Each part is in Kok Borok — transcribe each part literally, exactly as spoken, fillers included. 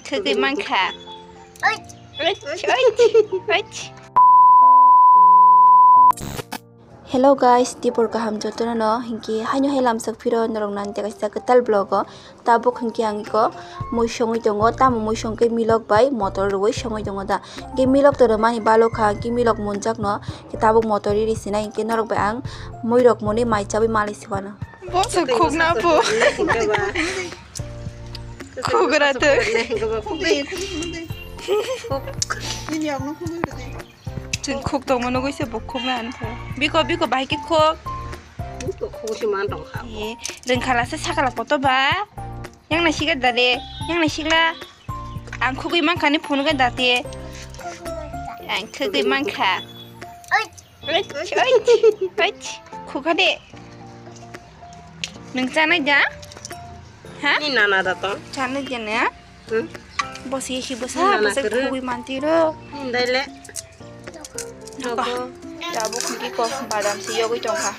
Khagwi mankha. Oit, oit, oit. Hello guys, tibor kaham jotono no, hinkhe haino hai lamsok phiro norok nang tei kaisa kwtal vlog o. Tabuk hinkhe ang iko mui songwi tongo, tamo mui songkhe milok bai motor rwui songwi tongo da. Hinkhe milok to rwmani balokha, hinkhe milok munjakno, hinkhe tabuk motor riri sinai, hinkhe norok bai ang mui rok mwnwi mai chabwi malai siwano. Bosa khukna bo. Khugra twi. Chwng khuk tongma nugui se bo khukna ani pho. Biko, biko, bahai khe khuk. Khuk se man tong kha. E, rwngkhala se sakala koto ba. Yang na siga dade, yang na sigla. Ang khugui mankha ni phunukhe date. Ang khugui mankha. Oit, oit, oit. Khukha de. Nwng chanai da? Ha? Ni nana da to. Chanai da ne? Hmm? Bosi si bosa, nana bosa kwrwi. Khugui manti ro. Ni dai le. Napa? Jogo. Tabuk khungki ko badam si yogwi tongkha.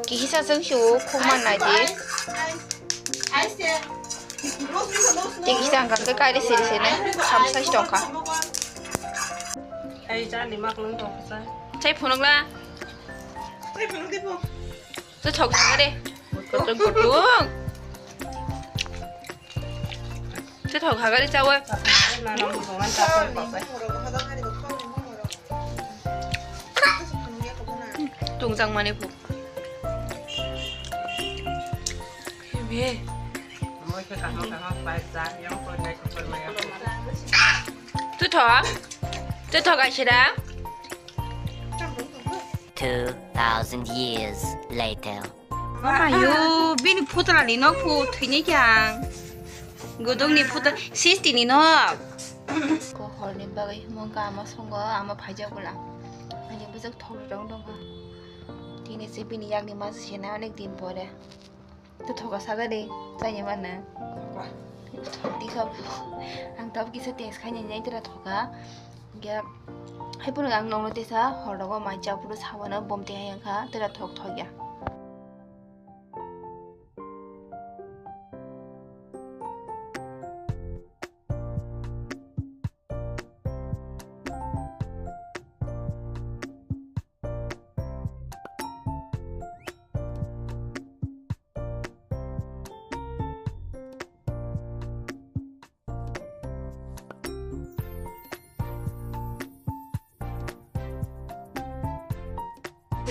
Kihisa chwng si o khukman nai di. Tei kisa ang khe kairi siri sene samsa si tongkha. Ai, chani mak nung tong sa. Chai phunuk la. Chai phunuk di bo. Chwthok thangare. Kutung kutung. Chwthok thangare chawi. Ai, ma nung tong an ta. Tungjang mani bu. Hebe. Tuthok. Tuthok aisira. Two thousand years later. Amayo, bini phutra ni nok phu thwini kyang. Godong ni phutra, sisti ni nok. Ko hor ni bagwi himo kama songo, ama phaijak bula. Ani bujak thok rong dong ha. Tini se bini yak ni mas se na onek din pore. To thoka saga de, chaya mana. Thok di kha. Ang tab kisa test khaini nai tera thoka. Ya, hai pun ang nong tesa hor rogo mai chapuru sabana bom te hai kha, tera thok thok ya.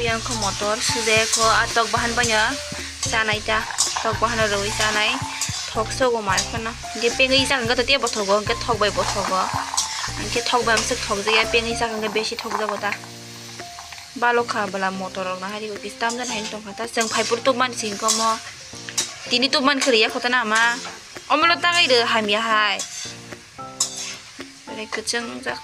Yang kho motor, sujai kho, a tok bahan banya chanai ta, tok bahan rwi chanai, thok sogo mai khana. Ge pengwi chakang khe tei bothogo, hwnkhe thok bai bothogo. Hwnkhe thok bai amswk thok jaya, pengwi chakang khe besi thok jago ta. Balokha bwla motor rok nahari bo kis tamjani hai tongkha ta. Chwng phai phuru tukmani singko mo. Tini tukmani khwlaiya khotana ama. Omolo tangai rw hamya hai. Belai kwchwngjak.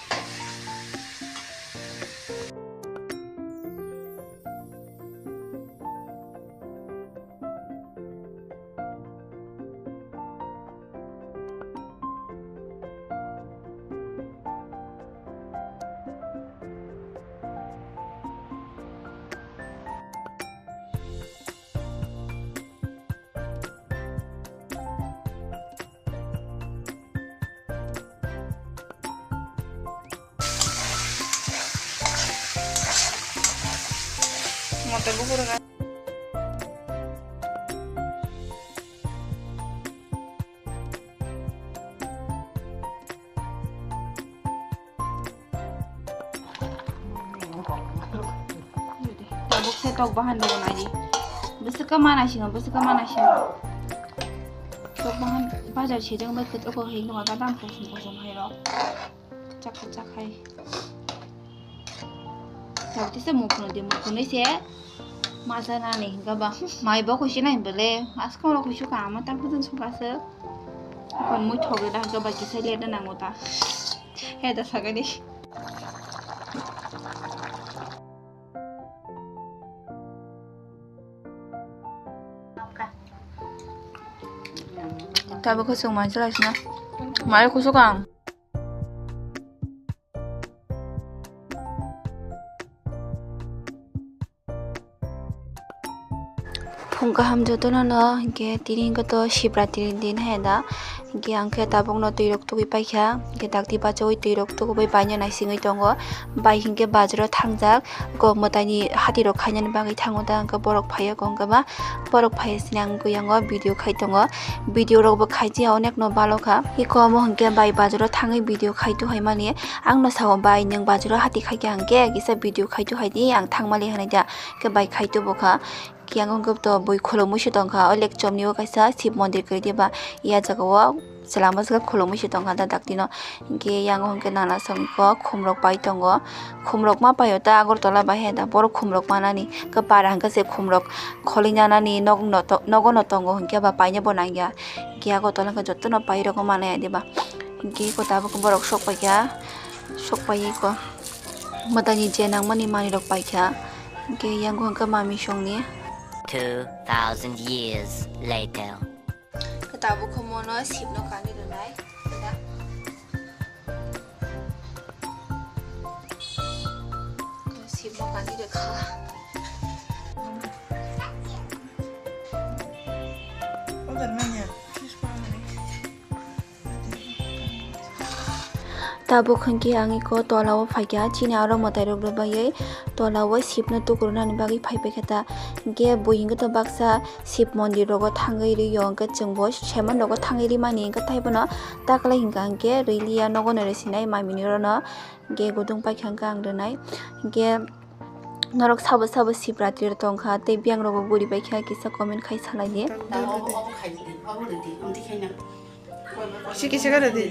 Motor buphuru ga. Tabuk se tok bahan rw nai di. Bwswk khe mana singo, bwswk khe mana singo. Tok bahan bajar sejak bai kwtwkgo hai nungya ta dam kosom kosom hai rok. Chakha chakhai. Tabuk se mukhuno di, mukhuno se masa nani hinkha ba. Mai bo khuisi nai bole. Askang rok khuisi ka ama ta bujun sukha se. Kon mui thok da hinkha ba kisa le da nango ta. He da sagani. Tabe khosok mansa laisina. Mare khosok ang. Ang kaham jotono no, hingke tini hingke to Shivratri ni din hai da, hingke ang khe tabuk no twi rok tugui paikha, hingke dakti bachaui twi rok tugui bai no naisingui tongo, bai hingke bazaro thangjak, kok mwtai ni hati rok khainani bagwi thango da, hingke borok phaiya kok hingke ba, borok phaiya sini ang yango video khai tongo, video rok bo khaijia onek no balo kha, iko omo hingke bai bazaro thangwi video khai tu hai mani, ang no sao bai nwng bazaro hati khai kha hingke kisa video khai tu hai di, ang thang mali hinui da, hingke bai khai tu bo kha. Kiyang hwnkhe to bui khulumui se tongkha, o lake chomni o kaisa Shiv mondir kwrwi diba, ya jaga o chwla bwswk khulumui se tongkha da dakti no. Hwnkhe yang hwnkhe nana samko khumrok pai tongo, khumrok ma paio ta Agartala bai hai da, borok khumrok manani, khe para hwnkhe se khumrok kholi nanani nog no to-, nogo no tongo, hwnkhe ba paina bo nangya, hwnkhe Agartala hwnkhe jotono pai rok manaya diba, hwnkhe eko tabuk borok sok paikha, sok pai eko mwtaini je nangmani manwi rok paikha, hwnkhe yang hwnkhe mami songni. Two thousand years later. Tabuk khe mono Shivno kani rwnai. Shivno kani rwkha. Tabuk hwnkhe ang iko tola o phaikha, chini aro mwtai rok rwbaiwi tola o Shivno tukurunani bagwi phaipaikha ta. Hwnkhe bui hwnkhe to baksa Shiv mondir rogo thangwi rwio, hwnkhe chwngbo seman rogo thangwi rwmani, hwnkhe taibono taklai hwnkha hwnkhe rwiliya, nogo no rwsinai mamini rono, hwnkhe gudung paikha hwnkhe ang rwnai. Hwnkhe norok sabo sabo Shivratri rw tongkha tei biyang rogo guribaikha kisa comment khai salaidi. Sikisa ka rwdi.